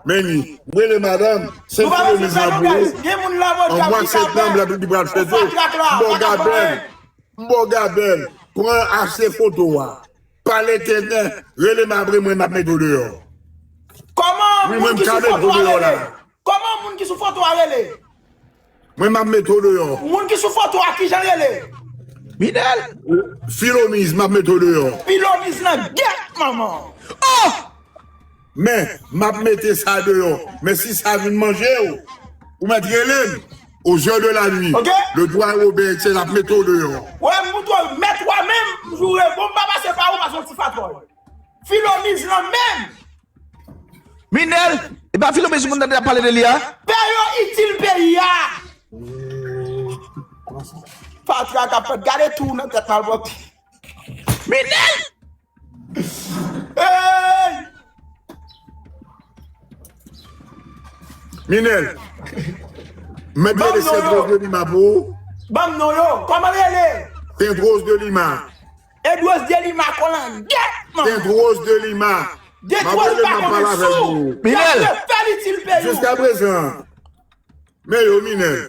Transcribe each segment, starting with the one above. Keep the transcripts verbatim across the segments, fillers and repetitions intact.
Men li, m rele madanm, se Filoniz nan pou ou. An mwa septanm, la, li pral fete. M ba w gabèl. M ba w gabèl. Pran achte foto a. Pale tenten, rele m apre, mwen, m ap mete w deyò. Wi, mwen, m ka mete w deyò la. Kòman moun ki sou foto a rele? Mwen, m ap mete w deyò. Moun ki sou foto a, kijan l rele? Minèl. Filoniz, m ap mete w deyò. Filoniz nan gèt, manman. Oh! Men, m ap mete sa deyò. Men si sa vin manje w, ou mèt rele m. Aux heures de la nuit, le doyen Robert Etienne ap mete w deyò. Wè, m moutre w mèt wa menm, m joure, bon, m pa pase pa ou, pa se yon ti fatòl. Filoniz lan menm. Minèl, e pa Filoniz moun nan te ap pale de li a? Pè yo itil peyi a. Fatra k ap fèt, gade tou nan tèt malpwòpte. Minèl! Hey! Minèl, mèt rele Sentwoz de Lima pou ou. Ban m non yo. Kòman l rele? Sentwoz de Lima. Edwoz de Lima, kolangèt, manman. Sentwoz de Lima. Detwoz pa konnen sou. Minèl. Fè l itil peyi w. Jiskaprezan, men yo, Minèl.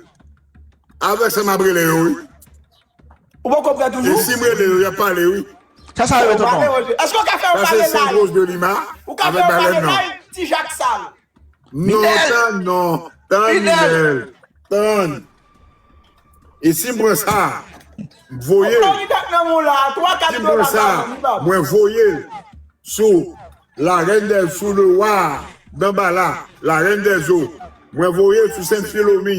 Avèk sa m ap rele yo, wi. Ou poko prè toujou? E si m rele yo, y ap pale, wi. Sa, sa yo, tonton. Èske w ka fè yo pale live? Ou ka fè yo pale live, Ti Jak Sal. Non, tann, non. Tann, Minèl. Tann. E si m pran sa, m voye l. Si m pran sa, mwen voye l sou la reine des, sous le roi d'Anbala, la reine des eaux. Mwen voye l sou Sent Filomi.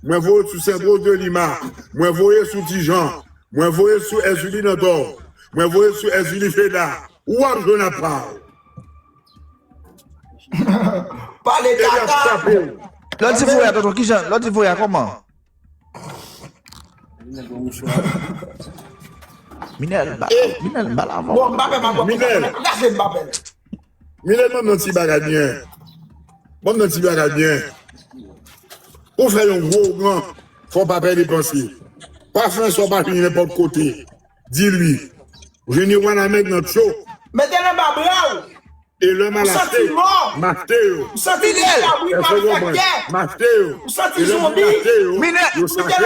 Mwen voye l sou Sentwoz de Lima. Mwen voye l sou Ti Jan. Mwen voye l sou Èzili Nantò. Mwen voye l sou Èzili Feda. W ap jwenn apa w. Pale kaka. Lè w di voye a, tonton, kijan? Lè w di voye a, kòman? Minèl, ba, Minèl, ba la vòl. Bon, m pa fè pa bon. Minèl. Lage m pa fè. Minèl, ban m nan ti bagay byen. Ban m nan ti bagay byen. Ou fè yon gwo gran, fò w pa pèdi panse. Pa fè sa w pa fini nenpòt kote. Di li. Jeni Wanament nan cho. Mete l anba bra w. E lè m al achte, m achte yo. Èske w konprann? M achte yo. E lè m achte yo, yo sache.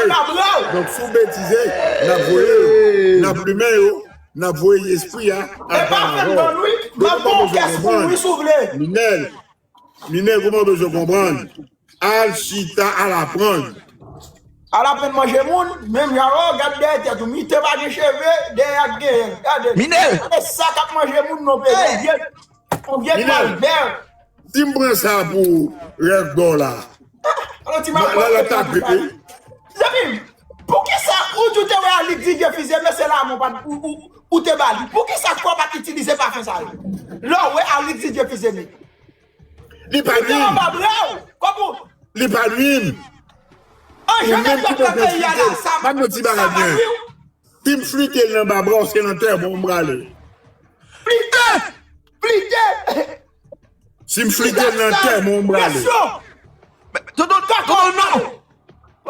Donk, si w betize, n ap voye yo. N ap limen yo. N ap voye espri a al pa lavò. Minèl, Minèl, kòman w bezwen konprann? Al chita, al aprann. Al aprann manje moun, menm jan, oh, gad dèyè tèt ou, mite pa gen cheve, dèyè a k genyen, gade. Minèl! Gade sa k ap manje moun nan peyi, yon vye, yon vye kalbè. Si m pran sa pou rèv dò la, ah, alò ti malpwòpte la, la, la tape. Zanmi m, poukisa ou di w te wè Alix Didier Fils-Aimé, se lanmou ou, ou, ou, ou te ba li? Poukisa kò w pa t itilize pafen sa yo? Lè w wè Alix Didier Fils-Aimé. Li pa nwi m. Li pa nwi m. Ou menm ki bezwen flite l. Ban m yon ti bagay byen. Si m flite l nan anba bra w, se nan tèmon m prale. Flite! Flite! Si m flite l nan tèmon m prale. Tonton, tonton, non!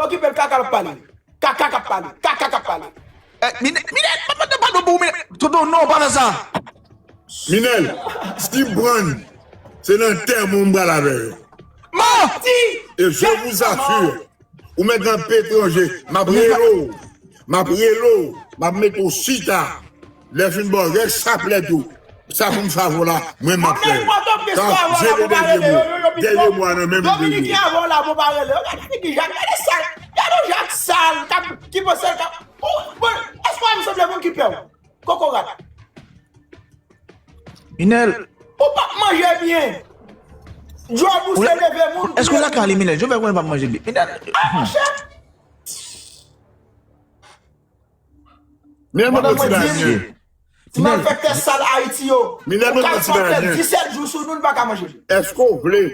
Okipe l, kaka l ap pale. Kaka k ap pale. Kaka k ap pale. Eh, Minèl, Minèl, pa, pa, pa, pa, pa, Minèl. Tonton, non, pa fè sa. Minèl, si m pran, se nan tèmon m pral avè yo. Manti! Et je vous assure, ou mèt nan peyi etranje, m ap rele w, m ap rele w, m ap mete w chita. Lè fin bò rèk chaplèt ou, sa pou m favò la, mwen m ap fè. Sa se le dènye mo. Dènye mo a nan men m. Dominik, avan la, bon, pa rele. Gade figi Jak, gade sal. Gade yon Jak sal, k ap, ki panse l ka, oh, bon, èske w sanble moun ki pè w? Kokorat. Minèl. Ou p ap manje byen. Djòb ou se leve moun. Èske w lakay li, Minèl? Jovèl konnen l p ap manje byen. Minèl. Ah, monchè. Minèl, mwen konn ti bagay byen. Ti malfektè sal Ayiti yo. Minèl, mwen konn ti bagay byen. Disèt jou sou nou, nou pa ka manje. Èske w vle